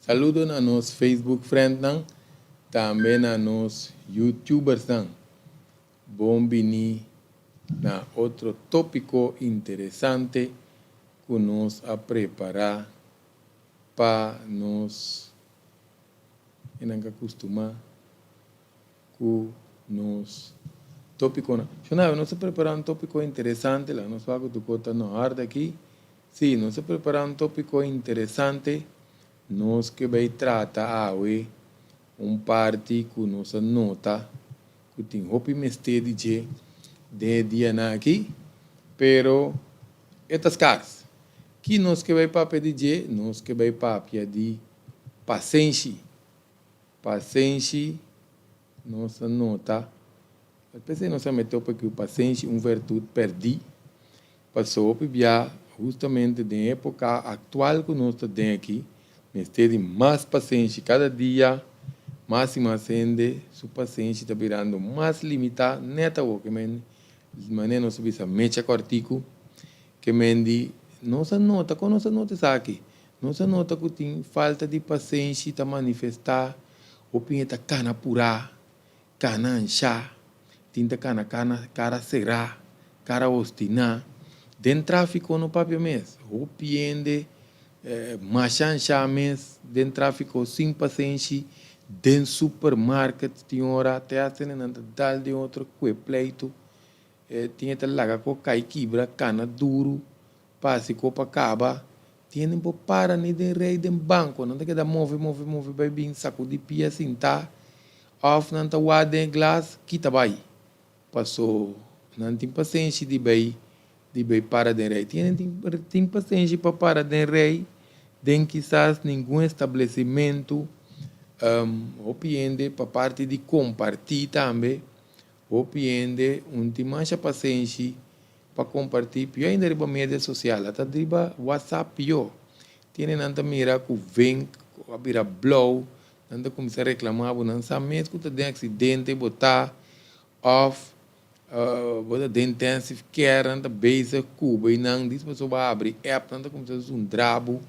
Saludo na nos Facebook friendnan, tambe na nos YouTubersnan. Bon bini na otro tópiko interesante ku nos a prepará pa nos esnan ku a kustumá ku nos tópikonan. Shonave, nos a prepará un tópiko interesante, laga nos wak ku tur kos ta na òrde aki. Sí, nos a prepará un tópiko interesante. Nos ke bai trata awe un parti ku nos a nota ku tin hopi mester di dje den e dianan aki, pero e ta skars. Ki nos ke bai papia di dje? Nos ke bai papia di pasenshi. Pasenshi nos a nota, p'esei nos a mete hopi ku pasenshi un vertut pèrdí, pasobra hopi bia hustamente den e epoka aktual ku nos ta den aki, mester di mas pasenshi. Kada dia mas i mas hende su pasenshi ta birando mas limitá, nèt awor ke men manera nos ta bisa mecha kòrtiku, ke men di nos a nota, kon nos a nota esaki? Nos a nota ku tin falta di pasenshi ta manifestá, hopi hende ta kana purá, kana anshá, tin ta kana kana kara será, kara ostiná. Den tráfiko no papia mes, hopi hende masha anshá mes den tráfiko sin pasenshi, den supermarket tin ora te hasta nan ta dal den otro kue pleitu, tin hende ta laga ku kai kibra kana duru. Pasi ku pa kaba, tienen por para ni den rei den banko, nan ta keda move move move bai bin sakudi pia sintá òf nan ta wak den e glas kita bai, paso nan tin pasenshi di bai di bai para den rei. Tienen tin tin pasenshi pa para den rei den kisas ningun establesimentu, hopi hende pa parti di kompartí tambe, hopi hende un tin masha pasenshi pa comparti pio ainda riba media social ata riba whatsapp pio tiene nan ta mira cu vink cu a bira blauw nan ta cuminsa reclama bo nan sa mes cu ta den accidente bo ta of bo ta den intensive care nan ta bezig cu bo y nan dis pasobra bo a habri app nan ta cuminsa zundra bo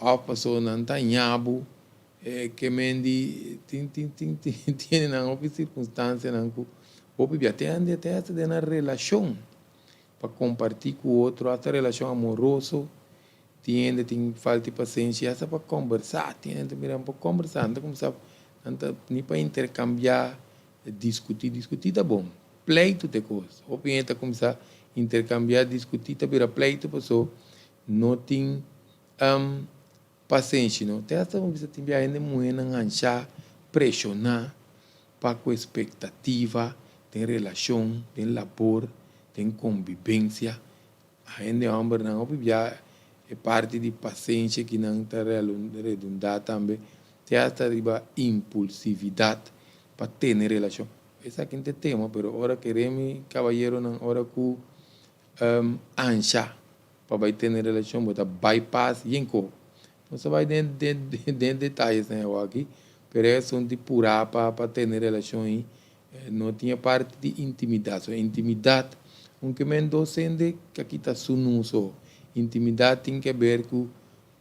of pasobra nan ta aña bo Ke men di tin tin tin tin tiene nan hopi circunstancianan cu hopi bia te hende te hasta den nan relacion pa comparti cu otro hasta relacion amoroso tin hende tin falta di pacencia hasta pa combersa tin hende ta mira nan por combersa nan ta cuminsa nan ta ni pa intercambia discuti discuti ta bon pleito ta e cos hopi hende ta cuminsa intercambia discuti ta bira pleito paso no tin. Pasenshi no. Te hasta bo bisa tin bia hende muhénan hanshá, preshoná pa ku espektativa den relashon, den labor, den kombibensia. Hende hòmbernan hopi bia e parti di pasenshi aki nan ta redundá tambe te hasta riba impulsividat pa tene relashon. Esaki no ta e tema pero ora kere mi kabayeronan ora ku ansha Pa bai tene relashon bo ta bypass yen ko. Nos ta bai den den detayes nan awor aki, pero e asuntu di purá pa pa tene relashon ei no tin e parti di intimidat. So intimidat aunke men dos hende ka kita sunu so, intimidat tin ke ber ku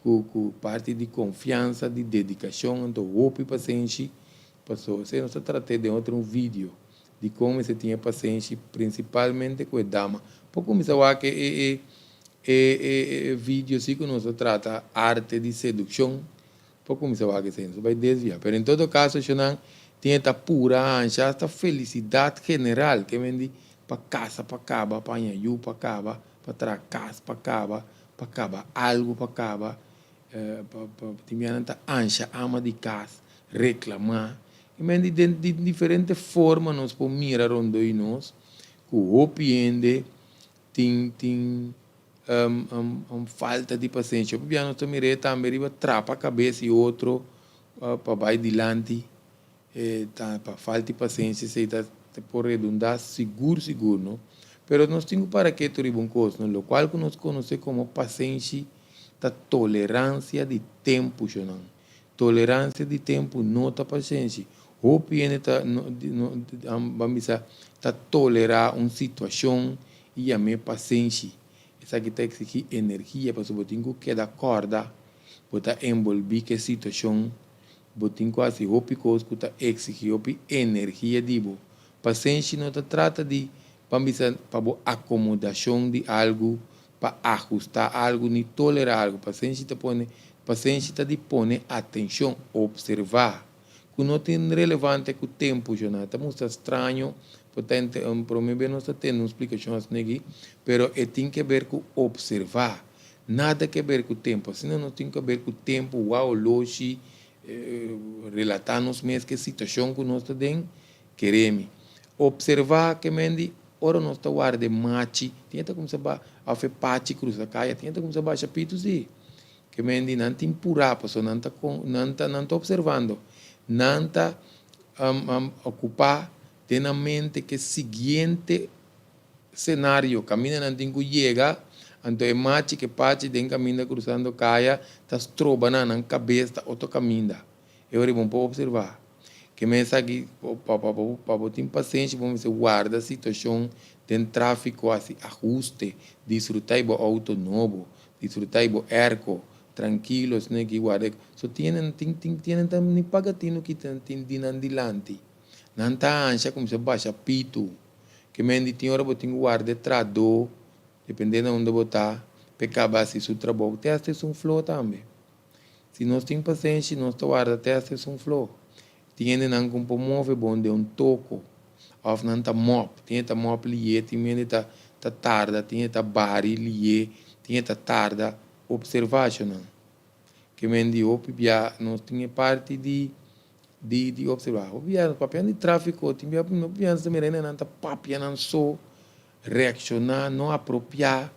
ku ku parti di konfiansa, di dedikashon, anto hopi pasenshi paso esei nos ta trat'é den otro un video. Dikon mester tin e pasenshi prinsipalmente ku e dama? Por kuminsá wak e e e e video si ku nos ta trata arte di sedukshon. Por kuminsá wak esei. Nos ta bai desviá. Pero en todo kaso eshonan tin e ta pura ansha asta felisidat general ke men di pa kasa pa kaba, pa haña yu pa kaba, pa traha kas pa kaba, pa kaba algu pa kaba. Pa pa tin bianan ta ansha ama di kas, reklamá. I men di den di diferente forma nos por mira rondó di nos ku hopi hende tin tin falta di pasenshi. Hopi bia nos ta mir'é tambe riba trapa kabes di otro pa bai dilanti. E ta pa falta di pasenshi esei ta por redundá sigur sigur no. Pero nos tin ku para ketu riba un kos no, lokual ku nos konosé komo pasenshi ta toleransia di tempu shonnan. Toleransia di tempu no ta pasenshi. Hopi hende ta ban bisa ta tolerá un situashon i yam'é pasenshi. Esaki ta eksigí energia pasobra bo tin ku keda kòrda. Bo ta enbolbí ku e situashon, bo tin ku hasi hopi kos ku ta eksigí hopi energia di bo. Pasenshi no ta trata di, ban bisa, pa bo akomodashon di algu, pa ahustá algu ni tolerá algu. Pasenshi ta pone, pasenshi ta di pone atenshon, opservá, ku no tin relevante ku tempu, shona. Ta mustra straño, por ta promé bes nos ta tende un splikashon asina aki, pero e tin ke ber ku opservá. Nada ke ber ku tempu. Asina nos tin ke ber ku tempu, wak oloshi, relatá nos mes ku e situashon ku nos ta den, kere mi. Opservá ke men di ora nos ta warda e machi, tin e ta kuminsá ba òf e pachi krusa kaya, tin e ta kuminsá basha pitu si. Ke men di nan tin purá pasobra nan ta nan ta nan ta opservando. Nan ta okupá den nan mente ke siguiente senario kaminda nan tin ku yega, anto e machi ke pachi den kaminda krusando kaya ta stroba nan, nan kabes ta otro kaminda. E ora bo por opservá ke men esaki pa pa bo tin pasenshi bo mester warda situashon den tráfiko hasi ahuste, disfrutá bo outo nobo, disfrutá bo airco trankilo asina ki warda so tienen tin tin tienen ta ni paga tinu ki tin di nan dilanti nan ta ansha kuminsá basha pitu. Ke men di tin ora bo tin ku warda e trahadó, depende na unda bo ta, p'e kaba hasi su trabou. Te hasta esun flo tambe. Si nos tin pasenshi, nos ta warda te hasta esun flo. Tin hendenan ku por move bon den un toko, òf nan ta mòp. Tin e ta mòp lié, tin hende ta ta tarda, tin e ta bari lié, tin e ta tarda. Opservashonnan. Ke men di hopi bia nos tin e parti di di di observa. Hopi bia nos papia di trafiko, tin bia no bia nos ta mira hende nan ta papia nan so, reakshoná no apropiá,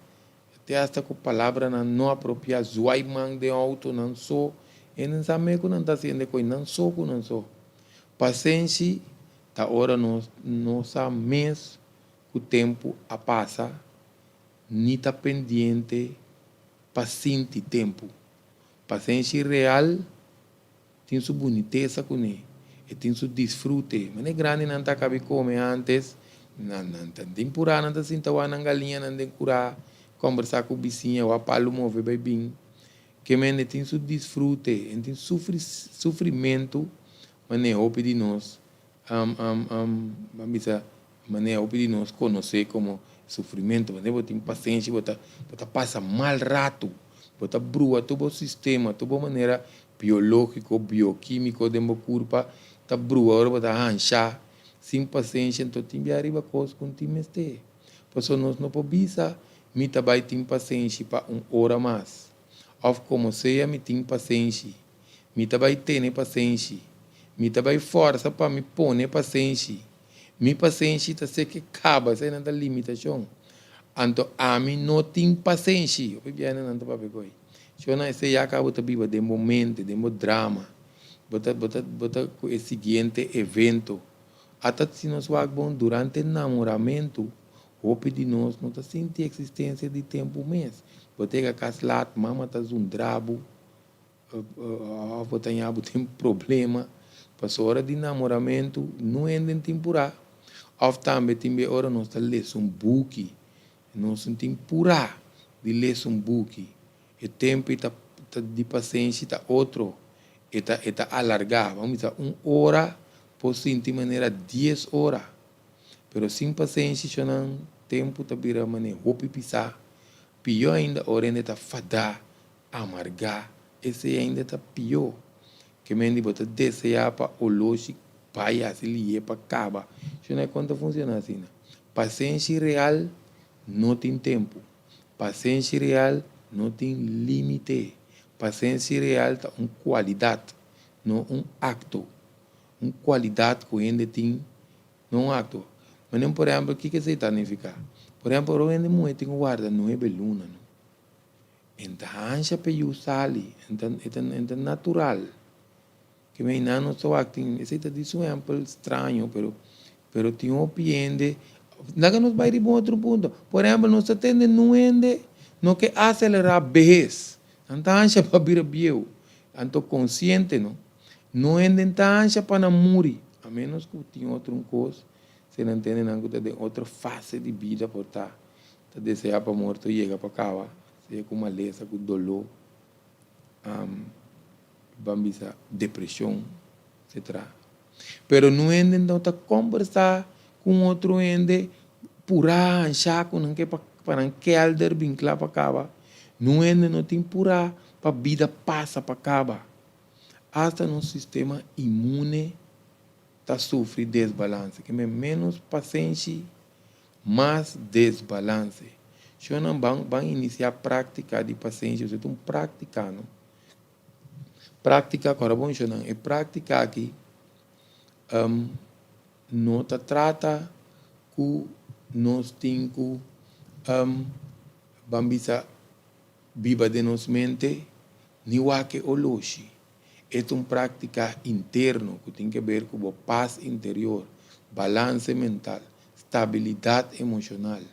te asta ku palabranan no apropiá, zwai man den outo nan so, hende no sa me ku nan ta hasiendo e kos, nan so ku nan so. Pasenshi ta ora nos no sa mes ku tempu a pasa, ni ta pendiente pa sinti tempu. Pasenshi real tin su bunitesa kuné, e tin su disfrute. Manera e grandinan ta kabi kome ántes, nan nan ta den purá, nan ta sinta wak nan galiñanan den kurá, kòmbersá ku bisiña, wak palu move bai bin. Ke men e tin su disfrute, e tin sufri sufrimentu manera hopi di nos ban bisa manera hopi di nos konosé komo sufrimentu. Manera bo tin pasenshi bo ta bo ta pasa mal ratu, bo ta brua tur bo sistema, tur bo manera biológiko, biokímiko den bo kurpa ta brua ora bo ta hansha sin pasenshi anto tin bia riba kos ku no tin mester. Pasobra nos no por bisa mi ta bai tin pasenshi pa un ora mas òf komo sea mi tin pasenshi. Mi ta bai tene pasenshi. Mi ta bai forsa pa mi pone pasenshi. Mi pasenshi ta seke kaba, eseinan ta limitashon. Anto ami no tin pasenshi. Hopi biaha nan ta papia ku ei. Shona, esei ya kaba bo ta biba den bo mente, den bo drama. Bo ta, bo ta, bo ta ku e siguiente evento. Ata si nos wak bon, durante namoramentu, hopi di nos no ta sinti eksistensia di tempu mes. Bo ta yega kas lat, mama ta zundra bo. Of bo ta ña bo tin problema pasobra ora di namoramentu no hende tin purá of tambe tin be ora nos ta lesa un buki nos no tin purá di lesa un buki e tempu ta di pasenshi ta otro e ta e ta alargá bo a bisa un ora por sinti manera dies ora pero sin pasenshi shonnan tempu ta bira manera hopi pisá pió ainda ora hende ta fadá. Amargá, esei ainda ta pió. Ke men di bo ta deseá pa oloshi bai hasi lié pa kaba. Shon e kon ta funshoná asina. Pasenshi real no tin tempu. Pasenshi real no tin límite. Pasenshi real ta un kualidat, no un akto. Un kualidat ku hende tin, no un akto. Manera por ehèmpel, kiko esei ta nifiká? Por ehèmpel, ora un hende muhé tin ku warda nuebe luna, no? En ta hansha p'e yu sali, en ta e ta en ta natural. Ke men nan no ta wak tin esei ta di su ehempel straño pero pero tin hopi hende laga nos bai riba un otro punto. Por ehempel nos ta tende nun hende no ke aselerá behes, nan ta hansha pa bira bieu, anto konsiente no. No hende ta hansha pa nan muri, a menos ku tin otro un kos si nan tende nan ku ta den otro fase di bida por ta. Ta deseá pa morto yega pa kaba, sea ku malesa, ku doló. Ban bisa depresion, etcetera. Pero no hende no ta combersa cu un otro hende pura ansha cu nan ke pa nan kelder bin cla pa caba. No hende no tin pura pa bida pasa pa caba. Hasta nos sistema inmune ta sufri desbalance. Ke men menos pasenshi, mas desbalance. Shownan ban inicia practica di pasenshi. Esei ta un practica, no? Practica, kora bon shownan, e practica aki no ta trata ku nos tin ku ban bisa biba den nos mente ni wak e oloshi. E ta un práktika interno ku tin ke ber ku bo pas interior, balanse mental, stabilidat emoshonal.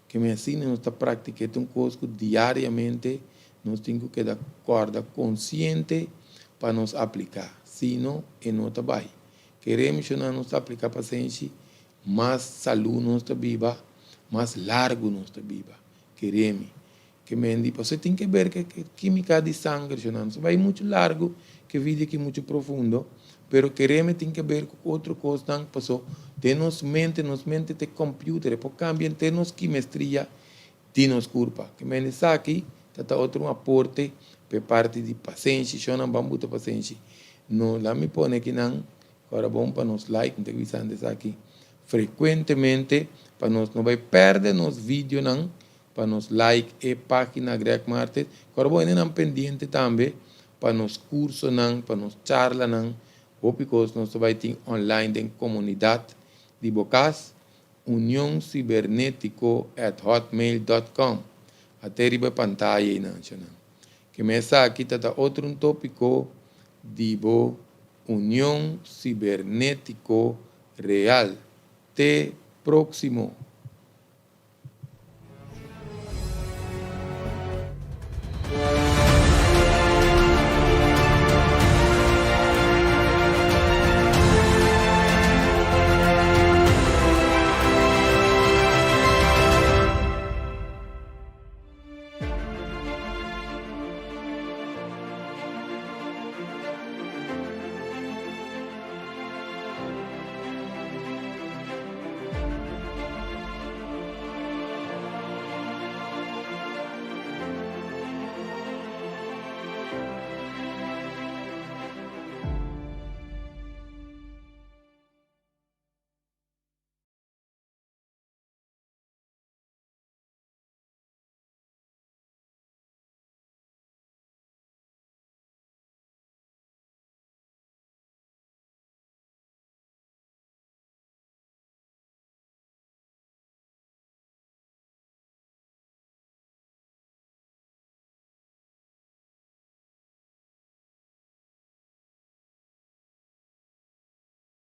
Ke men asina nos ta praktika e ta un kos ku diariamente nos tin ku keda kòrda konsiente pa nos apliká, sino e no ta bai. Kere menshoná nos ta apliká pasenshi, mas salú nos ta biba, mas largu nos ta biba. Kere mi. Ke men di pasobra tin ke ber ke kimika di sanger shonando. No ta bai muchu largu ke video aki muchu profundo, pero kereme tin ke ber ku otro kosnan paso den nos mente, nos mente ta e computer, e por kambia henter nos kimestria di nos kurpa. Ke men esaki ta ta otro un aporte pa e parti di pasenshi, shonnan ban buta pasenshi. No laat mi pone akinan ku ora bon pa nos like, mi ta bisando esaki frekuentemente pa nos no bai perde nos videonan. Pa nos like e pagina Greg Martes. Kor bo hendenan pendiente tambe pa nos cursonan, pa nos charlanan. Hopi cos nos ta bay tin online den comunidad di bo cas. unioncibernetico@hotmail.com Ate riba e pantaya eynan shanan. Keme esaki ta ta otro un topico di bo Union Cibernetico Real. Te proximo!